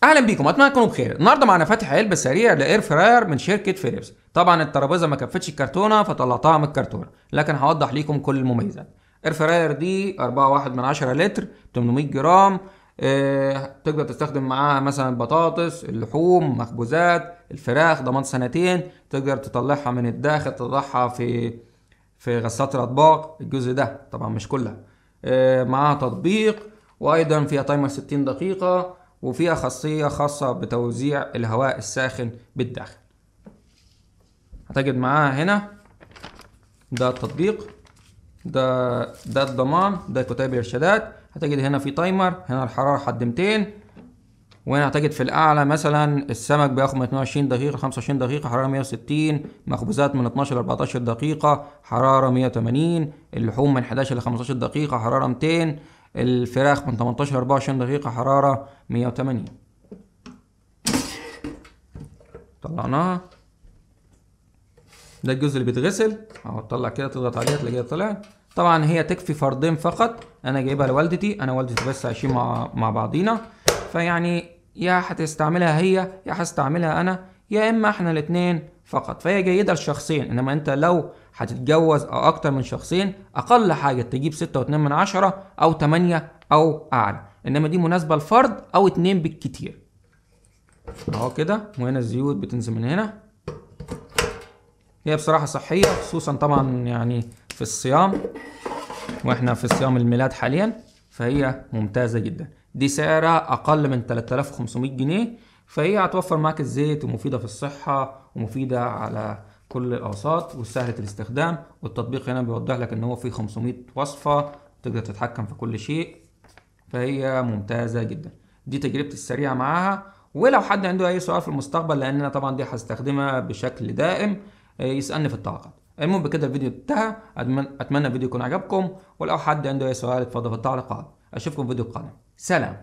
اهلا بيكم، اتمنى تكونوا بخير. النهارده معنا فتح علبة سريع ل air fryer من شركة فيليبس. طبعا الترابيزة ما كفتش الكرتونه فطلعتها من الكرتونه، لكن هوضح لكم كل المميزات. air fryer دي 4.1 لتر، 800 جرام. تقدر تستخدم معاها مثلا البطاطس، اللحوم، مخبوزات، الفراخ، ضمان سنتين. تقدر تطلعها من الداخل تضعها في غسالة الاطباق، الجزء ده طبعا مش كلها. معاها تطبيق، وايضا فيها timer 60 دقيقة، وفيها خاصية خاصة بتوزيع الهواء الساخن بالداخل. هتجد معاها هنا ده التطبيق، ده الضمان، ده كتاب الارشادات. هتجد هنا في timer، هنا الحرارة حد 200، وهنا هتجد في الأعلى مثلا السمك بياخد من 22 دقيقة ل 25 دقيقة، حرارة 160، مخبوزات من 12 ل 14 دقيقة، حرارة 180، اللحوم من 11 ل 15 دقيقة، حرارة 200، الفراخ من 18 ل 24 دقيقة، حرارة 180. طلعناها. ده الجزء اللي بيتغسل اهو، تطلع كده تضغط عليها تلاقيها طلعت. طبعا هي تكفي فردين فقط، انا جايبها لوالدتي، انا والدتي بس عايشين مع بعضينا، فيعني يا هتستعملها هي يا هستعملها انا، يا اما احنا الاتنين فقط. فهي جيدة لشخصين، انما انت لو هتتجوز او اكتر من شخصين اقل حاجة تجيب 6.2 او 8 او اعلى، انما دي مناسبة لفرد او 2 بالكتير. اهو كده، وهنا الزيوت بتنزل من هنا. هي بصراحة صحية، خصوصا طبعا يعني في الصيام، واحنا في صيام الميلاد حاليا، فهي ممتازة جدا. دي سعرها اقل من 3500 جنيه، فهي هتوفر معاك الزيت، ومفيدة في الصحة، ومفيدة على كل الأوساط، وسهلة الاستخدام. والتطبيق هنا بيوضح لك ان هو فيه 500 وصفة، تقدر تتحكم في كل شيء، فهي ممتازة جدا. دي تجربتي السريعة معاها، ولو حد عنده اي سؤال في المستقبل، لان انا طبعا دي هستخدمها بشكل دائم، يسألني في التعليقات. المهم بكده الفيديو انتهى، اتمنى الفيديو يكون عجبكم، ولو حد عنده اي سؤال اتفضل في التعليقات. اشوفكم في فيديو قادم، سلام.